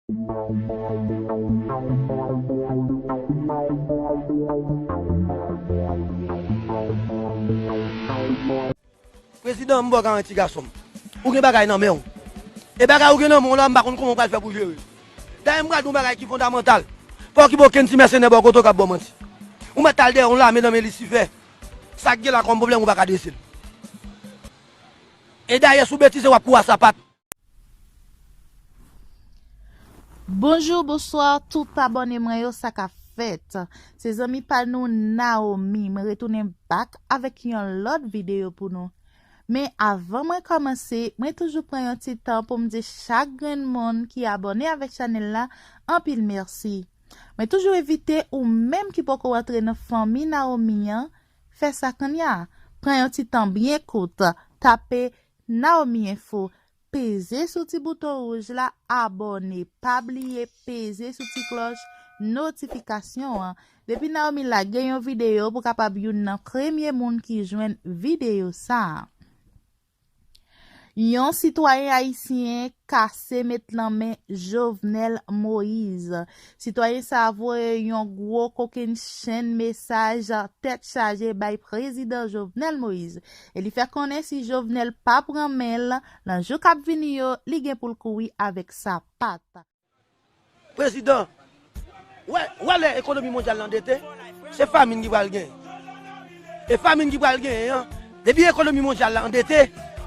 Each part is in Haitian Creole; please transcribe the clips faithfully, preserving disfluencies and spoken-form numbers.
Prezidan, m ba w garanti, gason m. Ou gen bagay nan men w. E bagay ou gen nan men w la, m pa konn kòman w pral fè pou jere. Dayè, m pral di w yon bagay ki fondamantal. Pa okipe okenn ti mèsenè bò kote w k ap ba w manti. Ou mèt al dèyè yon lame nan men Lisifè. Sa k gen la kòm pwoblèm, ou pa ka adrese l. E dayè, si w betize, w ap kouri a sapat. Bonjou, bonswa, tout abòne mwen yo, sa k ap fèt? Se zanmi pa nou Naomi, mwen retounen back avèk yon lòt videyo pou nou. Men avan mwen kòmanse, mwen toujou pran yon ti tan pou m di chak grenn moun ki abòne avèk chanèl la, anpil mèsi. Mwen toujou envite ou menm ki poko rantre nan fanmi Naomi an, fè sa kounye a. Pran yon ti tan byen kout, tape Naomi Info, peze sou ti bouton wouj la, abòne, pa bliye peze sou ti klòch notifikasyon an. Depi Naomi lage yon videyo, pou kapab youn nan premye moun ki jwenn videyo sa a. Yon sitwayen ayisyen kase met nan men Jovenel Moïse. Sitwayen sa a voye yon gwo kokenn chenn mesaj tèt chaje bay prezidan Jovenel Moïse. E li fè konnen si Jovenel pa pran men l, nan jou k ap vini yo, li gen pou l kouri avèk sapat. Prezidan, w wè lè ekonomi mondyal la andete, se famin ki pral genyen. E famin ki pral genyen an, depi ekonomi mondyal la andete,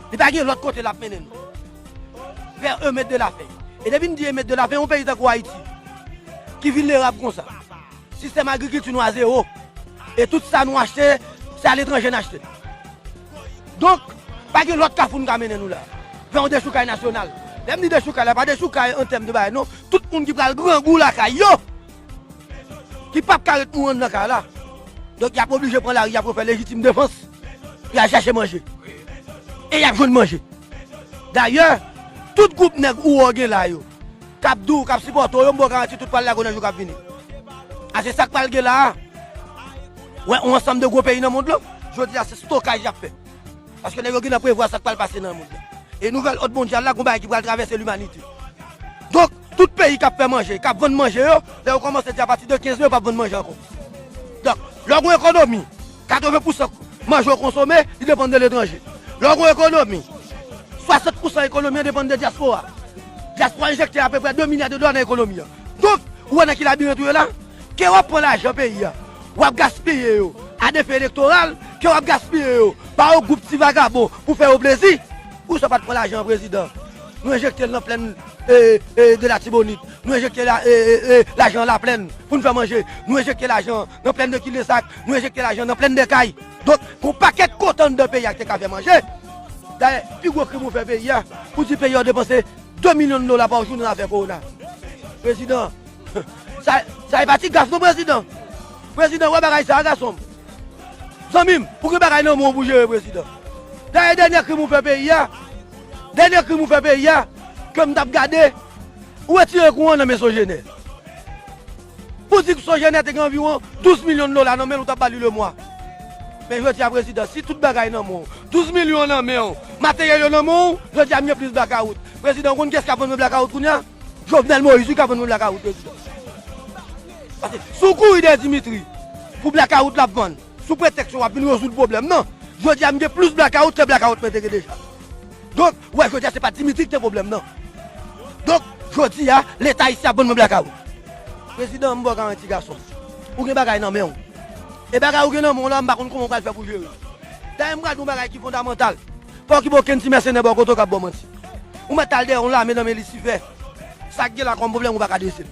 li pa gen lòt kote l ap mennen nou. Vè un mèt de la fen. E depi n di un mèt de la fen, yon peyi tankou Ayiti, ki vilnerab konsa, sistèm agrikilti nou a zewo. E tout sa nou achte, se aletranje n achte l. Donk, pa gen lòt kafou n ka mennen nou la. Fè yon dechoukay nasyonal. Lè m di dechoukay la, pa dechoukay an tèm de bagay non. Tout moun ki pral grangou lakay yo, ki p ap ka ret mouran nan kay la. Donk, y ap oblije pran lari a pou fè lejitim defans. Y a chèche manje. E y ap jwenn manje. Dayè, tout gwoup nèg ou wè w gen la yo, k ap di w, k ap sipòte w yo, m ba w garanti tout pral lage w nan jou k ap vini. A se sa k pral gen la a. Wè, yon ansanm de gwo peyi nan mond lan, jodi a se stokaj y ap fè. Paske nèg yo gentan prevwa sa k pral pase nan mond lan. E nouvèl òd mondyal la, gon bagay ki pral travèse limanite. Donk, tout peyi k ap fè manje, k ap vann manje yo, lè yo kòmanse di apati de kenz me, yo p ap vann manje ankò. Donk, lè w gon ekonomi, katreven pousan manje w konsome, li depann de letranje. Lè w gon ekonomi, swasant pousan ekonomi an depann de dyaspora. Dyaspora enjekte apeprè de milya de dola nan ekonomi an. Donk, ou wè nan ki labirent ou ye la? Ke w ap pran lajan peyi a, w ap gaspiye yo a de fen elektoral, ke w ap gaspiye yo ba yon gwoup ti vagabon pou fè yo plezi. Poukisa w pa t pran lajan an, prezidan? Nou enjekte l nan plèn, e, e, de Latibonit. Nou enjekte la, e, e, e, lajan an Laplèn pou n fè manje. Nou enjekte lajan an nan plèn de Kildesak. Nou enjekte lajan an nan plèn de Kay. Donk, gon pakèt kote anndan peyi a ki te ka fè manje. Dayè, pi gwo krim ou fè peyi a, ou di peyi a w depanse de milyon dola pa jou nan afè kowona. Prezidan, sa, sa e pa ti gaf non, prezidan. Prezidan, wè bagay sa a, gason m. Zanmi m, ou gen bagay nan men w pou jere, prezidan. Dayè, dènye krim ou fè peyi a, dènye krim ou fè peyi a, ke m t ap gade, ou retire kouran nan men Sogener. Pou di Sogener te gen anviwon douz milyon dola nan men l, ou t ap ba li lemwa. Men jodi a, prezidan, si tout bagay nan men w, douz milyon nan men w, materyèl yo nan men w, jodi a m gen plis blakawout. Prezidan, ou konn kiyès k ap vann mwen blakawout kounye a? Jovenel Moïse wi k ap vann mwen blakawout, prezidan. Paske si w kouri dèyè Dimitri pou blakawout l ap vann, sou pretèks w ap vin rezoud pwoblèm nan, jodi a m gen plis blakawout ke blakawout mwen te gen deja. Donk, ou wè, jodi a se pa Dimitri ki te pwoblèm nan. Donk, jodi a, Leta ayisyen ap vann mwen blakawout. Prezidan, m ba w garanti, gason m. Ou gen bagay nan men w. E bagay ou gen nan men w la, m pa konn kòman w pral fè pou jere. Dayè, m pral di w yon bagay ki fondamantal. Pa okipe okenn ti mèsenè bò kote w k ap ba w manti. Ou mèt al dèyè yon lame nan men Lisifè. Sa k gen la kòm pwoblèm, ou pa ka adrese l.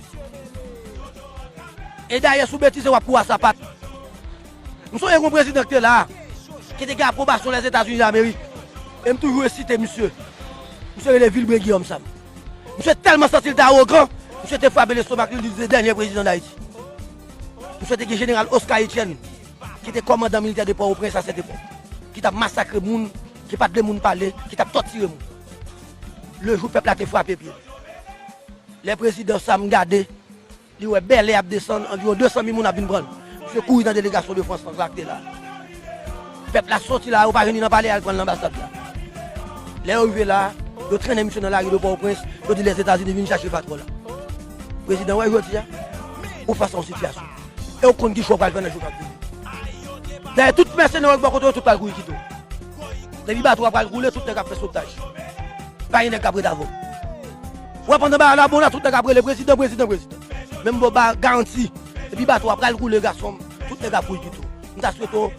E dayè, si w betize, w ap kouri a sapat. M sonje gon prezidan ki te la a, ki te gen apwobasyon Lèzetazini Damerik. E m toujou resite misye. Misye rele Vilbrun Guillaume Sam. Misye tèlman santi l te awogan, misye te frape lestomak li, li di se dènye prezidan Dayiti. Misye te gen jeneral Oscar Etienne, ki te kòmandan militè de Pòtoprens a sèt epòk, ki t ap masakre moun, ki pa t vle moun pale, ki t ap tòtire moun. Le jou pèp la te frape pye l. Lè prezidan Sam gade, li wè bèlè ap desann, anviwon de san mil moun ap vin pran l. Misye kouri nan delegasyon de Frans la k te la. Pèp la soti la, yo pa jwenn li nan palè, al pran l nan anbasad la. Lè yo rive la, yo trennen misye nan lari de Pòtoprens, yo di Lèzetazini vin chache patwon la. Prezidan, wè jodi a, ou fas a yon sitiyasyon. E ou konn ki chwa w pral fè nan jou k ap vini. Dayè, tout mèsenè w bò kote yo, tout pral kouri kite w. Depi bato a pral koule, tout nèg ap fè sotaj. Pa gen nèg k ap ret avè w. Wè, pandan bagay la bon la, tout nèg ap rele prezidan, prezidan, prezidan. Men m ba w garanti, depi bato a pral koule, gason m, tout nèg ap kouri kite w. M ta swete w,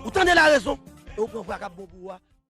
ou tande larezon, e ou pran vwa k ap bon pou ou a.